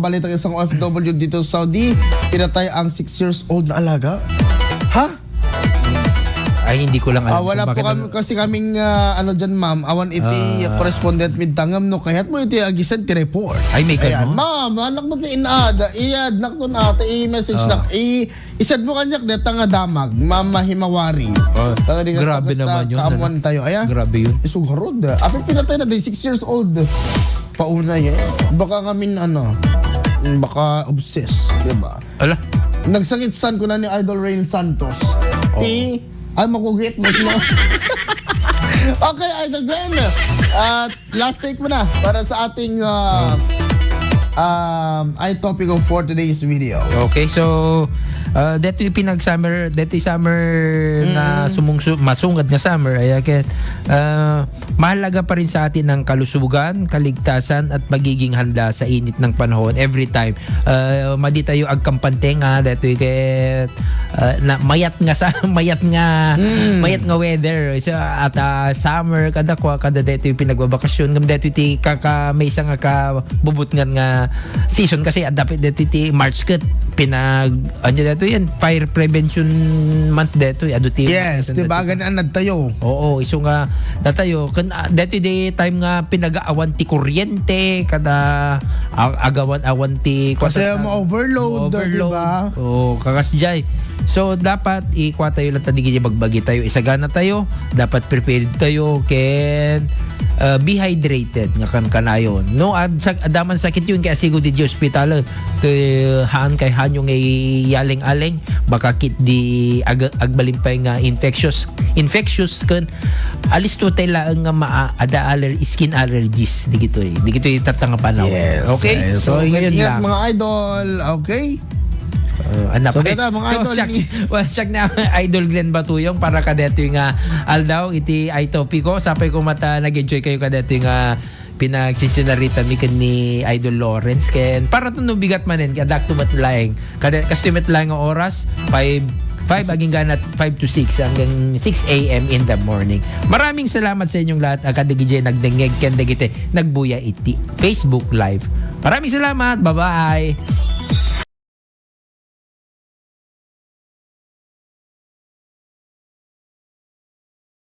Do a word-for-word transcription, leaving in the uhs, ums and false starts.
balita ng isang O F W dito sa Saudi, pinatay ang six years old na alaga. Ha? Ay, hindi ko lang alam. Ah, wala kung po bakit kami, ang- kasi kaming ah, ano dyan, ma'am, awan iti Ah. correspondent mi dayta ngem no kayat mo iti agisan ti report. Ay, may Ayan, ganun? Ma'am, anak mo ti inaada, iyad, nakton ata, i-message Ah. nak, i- isad mo kanyak deta nga damag, ma'am, mahimawari. Oh, Talaga di grabe basta naman yun, kaamuan ano? Tayo, ayan. Grabe yun. Isug harod. Apit pinatay na din, six years old. Paunay eh. Baka ngamin ano, baka obsessed, di ba? Ala. Nagsangit san ko na ni Idol Rain Santos. Oo. Ti, ay makugit mo no? Okay, Idol Glenn. At last take mo na para sa ating uh, um, I topic of for today's video. Okay, so uh, detoy pinag-summer, detoy summer na sumungsu, masungad nga summer, ay ket uh, mahalaga pa rin sa atin ang kalusugan, kaligtasan at magiging handa sa init ng panahon every time. Uh, madi tayo agkampante nga detoy ket uh, na mayat nga sa mayat nga Mm. mayat nga weather. So at uh, summer kada kwa kada detoy pinagbabakasyon ngem detoy ti kaka maysa nga kabubutngan nga season kasi adda pay detoy ti March ket pinag ano detoy yan fire prevention month detoy adu ti Yes, di ba? Ganaan tayo. Oo, isu nga datayo ken uh, detoy di time nga pinagaawan ti kuryente kada ag- agawan awan ti Kasi kuwan- ma-overload, ma-overload. di ba? Oo, kakas jay. So dapat ikuha tayo lang tadi kaya bagbagi tayo, isagana tayo, dapat prepared tayo ken uh, be hydrated nga kan kanayon. No, ad sa daman sakit yun kaya sigo di hospital ti haan kay hanyo nga yaling-aling baka kit di ag, agbalimpay nga infectious infectious ken alisto tayo laeng nga maa, ada aller, skin allergies digitoy. Digitoy tatta nga panahon. Yes. Okay? Eh, so, ngayon ingat-ingat lang. Mga idol. Okay? Uh, anak, So, okay. data, mga So, idol, check, ni- well, check na Idol Glenn Batuyong para kadetoy nga aldaw iti I Topico. Sapay ko mata nag-enjoy kayo kadetoy nga pinagsisinarita mi ken ni Idol Lawrence ken para to no bigat manen kaya dakto met laeng kada kastoy met laeng nga oras five five aging ganat five to six hanggang six a m in the morning. Maraming salamat sa inyong lahat a kadagiti nagdengngeg ken dagiti nagbuya iti Facebook Live. Maraming salamat. Bye-bye.